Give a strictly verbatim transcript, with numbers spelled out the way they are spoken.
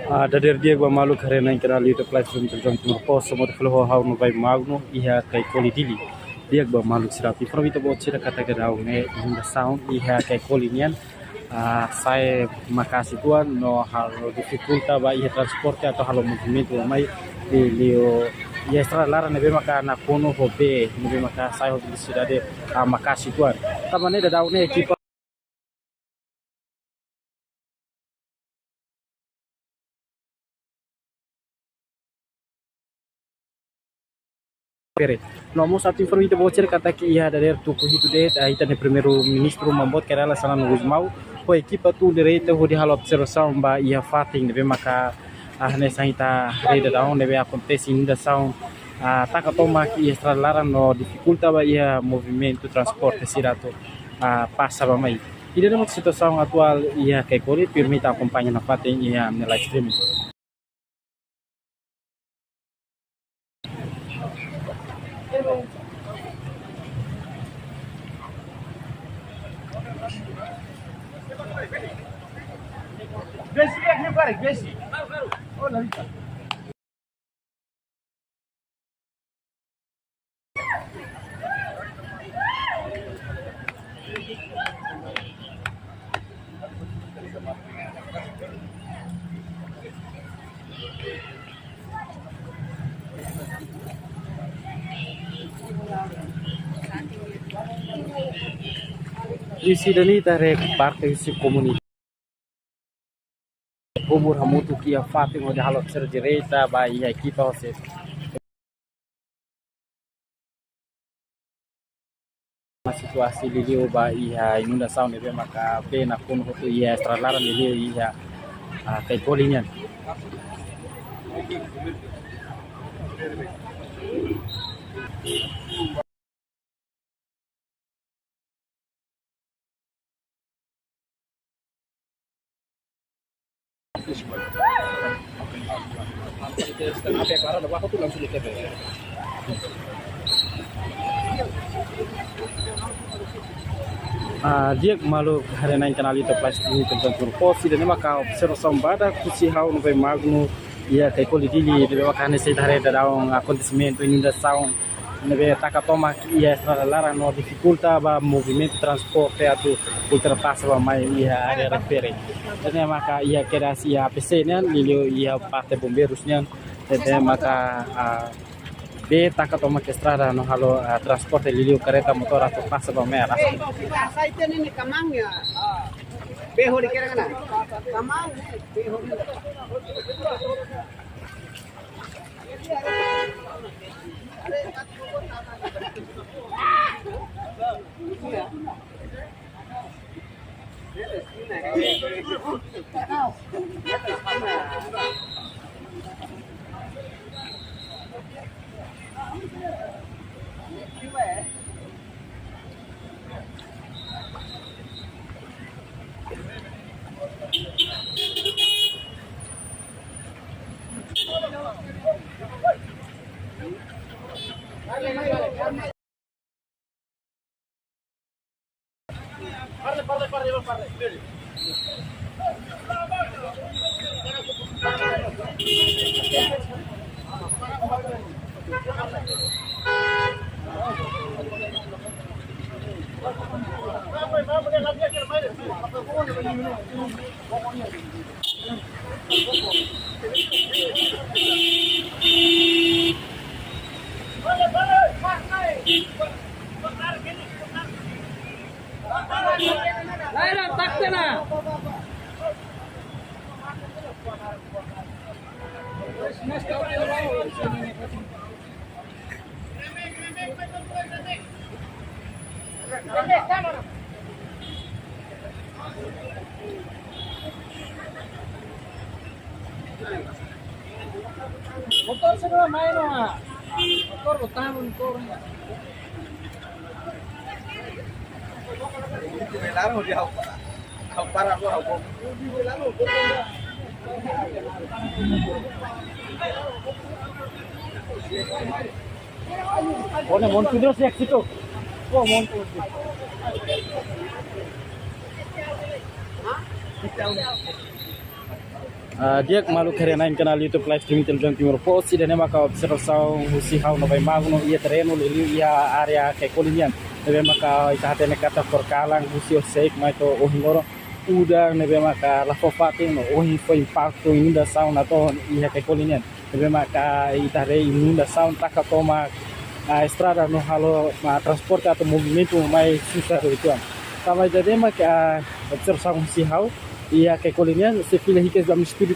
Ah, dadeer di'ak ba maluk haree-na'in kanál YouTube live stream Televizão Timor Post, hamutuk fali ho ha'u Novai Magno, iha Caicoli Dili. Di'ak ba maluk sira, informa ita-boot sira katak daudaun ne'e inundasaun iha Caicoli nian, ah, sa'e maka'as uitoan no halo difikulta ba iha transporte atu halo movimentu mai liuliu iha estrada laran ne'ebé maka nakonu ho bee, ne'ebé maka sa'e ho velosidade, ah, maka'as uitoan. Tanba ne'e daudaun ne'e ekipa Pere. No mós atu informa ita-boot sira katak iha dadeer tuku hitu de'it, ah, ita-nia Primeiru-Ministru Maun boot Kay Rala Xanana Gusmão ho ekipa tun direta hodi halo observasaun ba iha fatin ne'ebé maka, ah, hanesan ita haree daudaun ne'ebé akontese inundasaun, ah, taka tomak iha estrada laran no difikulta ba iha movimentu transporte sira atu, ah, pasa bá mai. Ida-ne'e mak situasaun atuál iha Caicoli, tuirmai ita akompaña nafatin iha ami-nia live streaming. Husi ida-ne'e ita haree parte husi komunidade. Kubur hamutuk iha fatin hodi halo observa direta ba iha ekipa hosi situasi liuliu ba iha inundasaun ne'ebé maka bee nakonu hotu iha estrada laran liuliu iha, ah, Caicoli nian. Ah, di'ak maluk haree-na'in kanál YouTube live streaming Televizão Timor Post, ida-ne'e maka observasaun badak husi ha'u Novai Magno iha Caicoli Dili, ne'ebé maka hanesan ita haree daudaun akontesimentu inundasaun ne'ebé taka tomak iha estrada laran no difikulta ba movimentu transporte atu ultrapasa bá mai iha área refere. Ida-ne'e maka iha kedas iha A P C nian, liuliu iha parte bombeirus nian, ida-ne'e maka, ah, bee taka tomak estrada no halo, ah, transporte liuliu kareta motór atu pasa bá mai arraska. Motór segera main, ah. Motór botar, motór. Pone montu terus ya situ. Oh, montu. Ah, di'ak maluk haree-na'in kanál YouTube live streaming Televizaun Timor Post, ida-ne'e maka observasaun husi ha'u no Bai Mago no iha terrenu, liuliu iha área Caicoli nian. Ne'ebé maka ita hatene katak horikalan husi oin-sa'e mai to'o ohin loron, udan ne'ebé maka la fó fatin no ohin fó impaktu inundasaun natoon iha Caicoli nian. Ne'ebé maka ita haree inundasaun taka tomak, ah, estrada no halo, ah, transporte atu movimentu mai susar uitoan. Tanba ida-ne'e maka, ah, observasaun husi ha'u iha Caicoli nian, sei fila hikas ba munisípiu